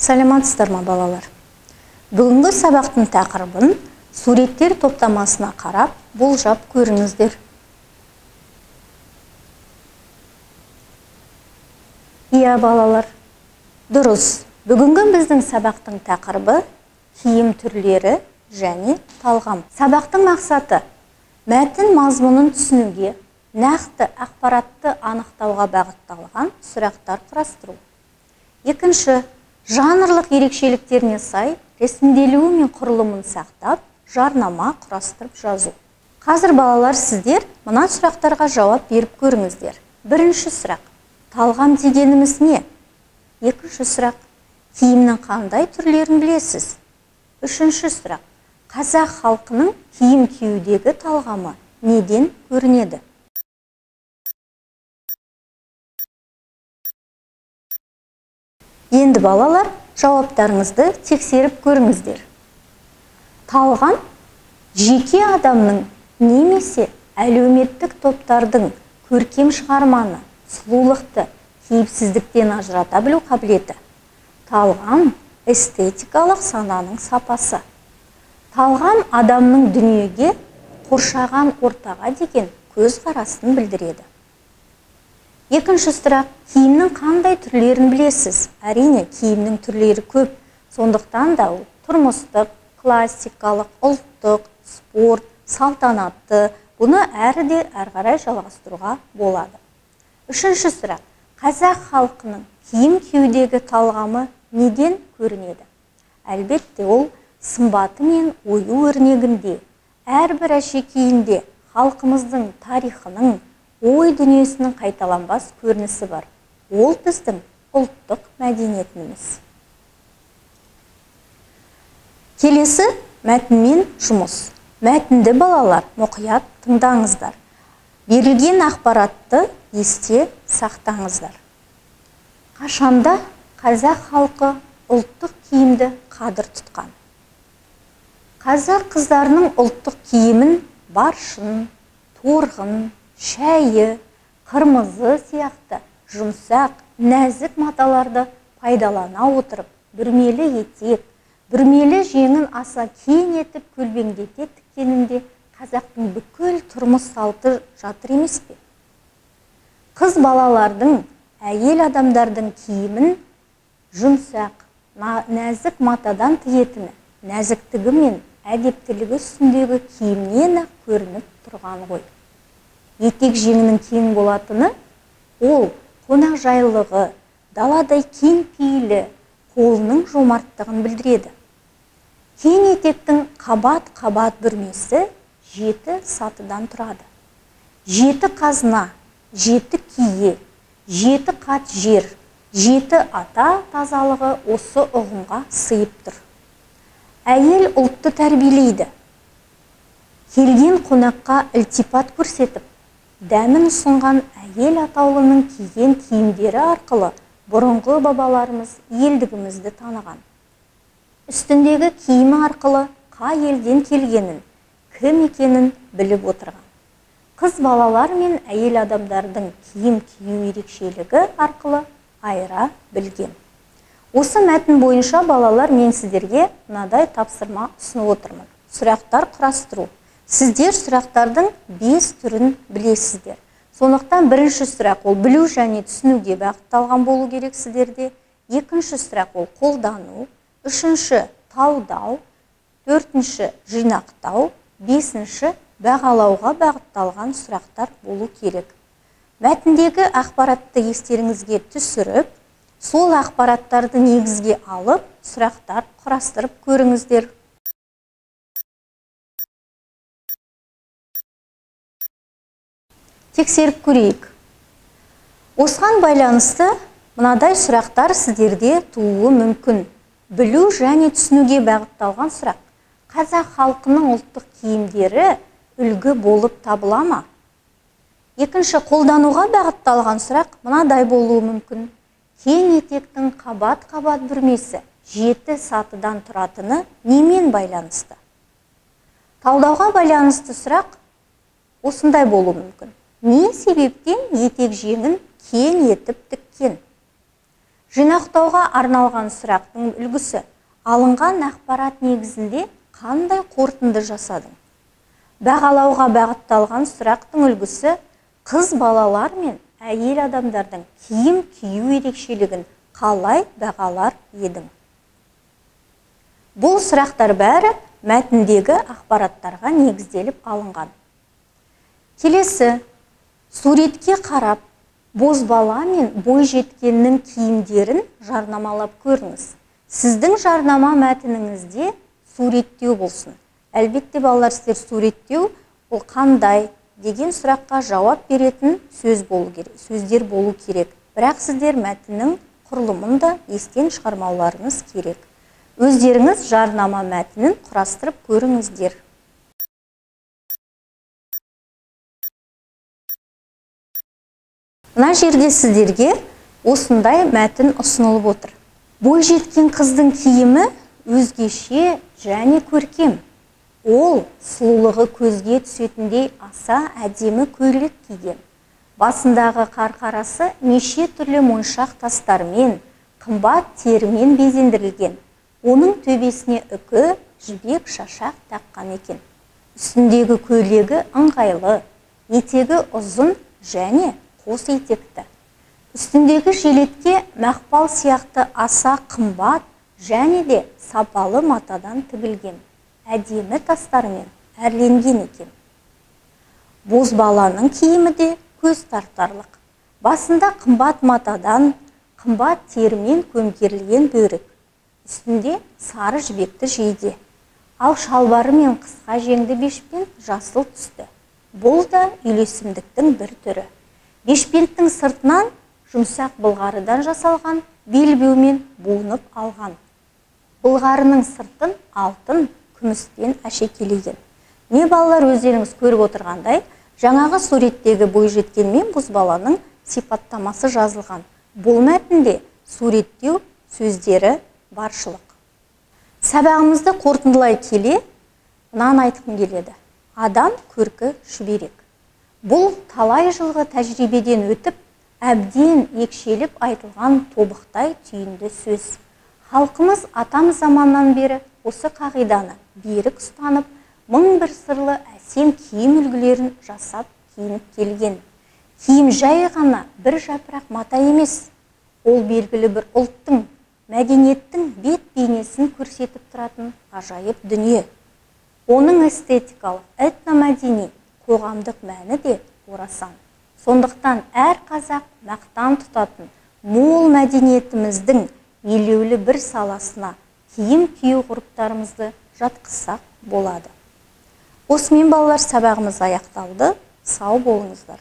Саламатсыздар ма, балалар? Бүгінгі сабақтың тақырыбын суреттер топтамасына қарап болжап көріңіздер. Иә, балалар, дұрыс. Бүгінгі біздің сабақтың тақырыбы киім түрлері және талғам. Сабақтың мақсаты мәтін мазмұнын түсінуге, нақты ақпаратты анықтауға бағытталған сұрақтар құрастыру. Екінші, жанрлық ерекшеліктеріне сай ресімделуі мен құрылымын сақтап, жарнама құрастырып жазу. Қазір балалар, сіздер мына сұрақтарға жауап беріп көріңіздер. Бірінші сұрақ: талғам дегеніміз не? Екінші сұрақ: киімнің қандай түрлерін білесіз? Үшінші сұрақ: қазақ халқының киім киюдегі талғамы неден көрінеді? Енді балалар, жауаптарыңызды тексеріп көріңіздер. Талғам жеке адамның немесе әлеуметтік топтардың көркем шығарманы, сұлулықты кейіпсіздіктен ажырата білу қабілеті. Талғам эстетикалық сананың сапасы. Талғам адамның дүниеге, қоршаған ортаға деген көзқарасын білдіреді. Екінші сұрақ: киімнің қандай түрлерін білесіз? Әрине, киімнің түрлері көп. Сондықтан да ол тұрмыстық, классикалық, ұлттық, спорт, салтанатты, бұны әрі де әрі қарай жалғастыруға болады. Үшінші сұрақ: қазақ халқының киім киюдегі талғамы неден көрінеді? Әлбетте, ол сымбаты мен ою өрнегінде, әрбір әшекейінде халқымыздың тарихының, ой дүниесінің қайталанбас көрінісі бар. Ол біздің ұлттық мәдениетіміз. Келесі мәтінмен жұмыс. Мәтінді балалар мұқият тыңдаңыздар. Берілген ақпаратты есте сақтаңыздар. Қашанда қазақ халқы ұлттық киімді қадір тұтқан. Қазақ қыздарының ұлттық киімін баршын, торғын, шәйі, қырмызы сияқты жұмсақ, нәзік маталарды пайдалана отырып, бүрмелі етек, бүрмелі жеңін аса кең етіп көлбеңдете тіккенінде қазақтың бүкіл тұрмыс салты жатыр емес пе? Қыз балалардың, әйел адамдардың киімін жұмсақ, нәзік матадан тігетіні, нәзіктігі мен әдептілігі үстіндегі киімнен-ақ көрініп тұрған ғой. Етек жеңінің кең болатыны, ол қонақжайлығы, даладай кең пейілі, қолының жомарттығын білдіреді. Кең етектің қабат-қабат бүрмесі 7 сатыдан тұрады. 7 қазына, 7 кие, 7 қат жер, 7 ата тазалығы осы ұғымға сыйып тұр. Әйел ұлтты тәрбиелейді. Келген қонаққа ілтипат көрсетіп, дәмін ұсынған әйел атаулының киген киімдері арқылы бұрынғы бабаларымыз елдігімізді таныған. Үстіндегі киімі арқылы қай елден келгенін, кім екенін біліп отырған. Қыз балалар мен әйел адамдардың киім кию ерекшелігі арқылы айыра білген. Осы мәтін бойынша балалар, мен сіздерге мынадай тапсырма ұсынып отырмын. Сұрақтар құрастыру. Сіздер сұрақтардың 5 түрін білесіздер. Сондықтан бірінші сұрақ ол білу және түсінуге бағытталған болу керек сіздерде. Екінші сұрақ ол қолдану, үшінші талдау, төртінші жинақтау, бесінші бағалауға бағытталған сұрақтар болу керек. Мәтіндегі ақпаратты естеріңізге түсіріп, сол ақпараттарды негізге алып, сұрақтар құрастырып көріңіздер. Тексеріп көрейік. Осыған байланысты мынадай сұрақтар сіздерде тууы мүмкін. Білу және түсінуге бағытталған сұрақ. Қазақ халқының ұлттық киімдері үлгі болып табыла ма? Екінші, қолдануға бағытталған сұрақ мынадай болуы мүмкін. Кең етектің қабат-қабат бүрмесі 7 сатыдан тұратыны немен байланысты? Талдауға байланысты сұрақ осындай болуы мүмкін. Не себептен етек жеңін кең етіп тіккен? Жинақтауға арналған сұрақтың үлгісі. Алынған ақпарат негізінде қандай қорытынды жасадың? Бағалауға бағытталған сұрақтың үлгісі қыз балалар мен әйел адамдардың киім кию ерекшелігін қалай бағалар едің? Бұл сұрақтар бәрі мәтіндегі ақпараттарға негізделіп алынған. Келесі, суретке қарап, бозбала мен бойжеткеннің киімдерін жарнамалап көріңіз. Сіздің жарнама мәтініңізде суреттеу болсын. Әлбетте, балалар, сіздер суреттеу ол қандай деген сұраққа жауап беретін сөз болу керек, сөздер болу керек. Бірақ сіздер мәтіннің құрылымын да естен шығармауларыңыз керек. Өздеріңіз жарнама мәтінін құрастырып көріңіздер. Мына жерде сіздерге осындай мәтін ұсынылып отыр. Бойжеткен қыздың киімі өзгеше және көркем. Ол сұлулығы көзге түсетіндей аса әдемі көйлек киген. Басындағы қарқарасы неше түрлі моншақ тастармен, қымбат терімен безендірілген. Оның төбесіне үкі, жібек шашақ таққан екен. Үстіндегі көйлегі ыңғайлы, етегі ұзын және қос етекті. Үстіндегі желетке мақпал сияқты аса қымбат және де сапалы матадан тігілген, әдемі тастармен әрленген екен. Бозбаланың киімі де көз тартарлық. Басында қымбат матадан, қымбат терімен көмкерілген бөрік. Үстінде сары жібекті жейде. Ал шалбары мен қысқа жеңді бешпент жасыл түсті. Бұл да үйлесімдіктің бір түрі. Бешпенттің сыртынан жұмсақ былғарыдан жасалған белбеумен буынып алған. Былғарының сыртын алтын, күміспен әшекейлеген. Не балалар, өздеріңіз көріп отырғандай, жаңағы суреттегі бойжеткен мен бозбаланың сипаттамасы жазылған. Бұл мәтінде суреттеу сөздері баршылық. Сабағымызды қорытындылай келе, мынаны айтқым келеді. Адам көркі шүберек. Бұл талай жылғы тәжірибеден өтіп, әбден екшеліп айтылған тобықтай түйінді сөз. Халқымыз атам заманнан бері осы қағиданы берік ұстанып, мың бір сырлы әсем киім үлгілерін жасап киініп келген. Киім жай ғана бір жапырақ мата емес, ол белгілі бір ұлттың, мәдениеттің бет бейнесін көрсетіп тұратын ғажайып дүние. Оның эстетикалық, этномәдени, қоғамдық мәні де орасан. Сондықтан әр қазақ мақтан тұтатын мол мәдениетіміздің елеулі бір саласына киім кию ғұрыптарымызды жатқызсақ болады. Осымен балалар, сабағымыз аяқталды. Сау болыңыздар.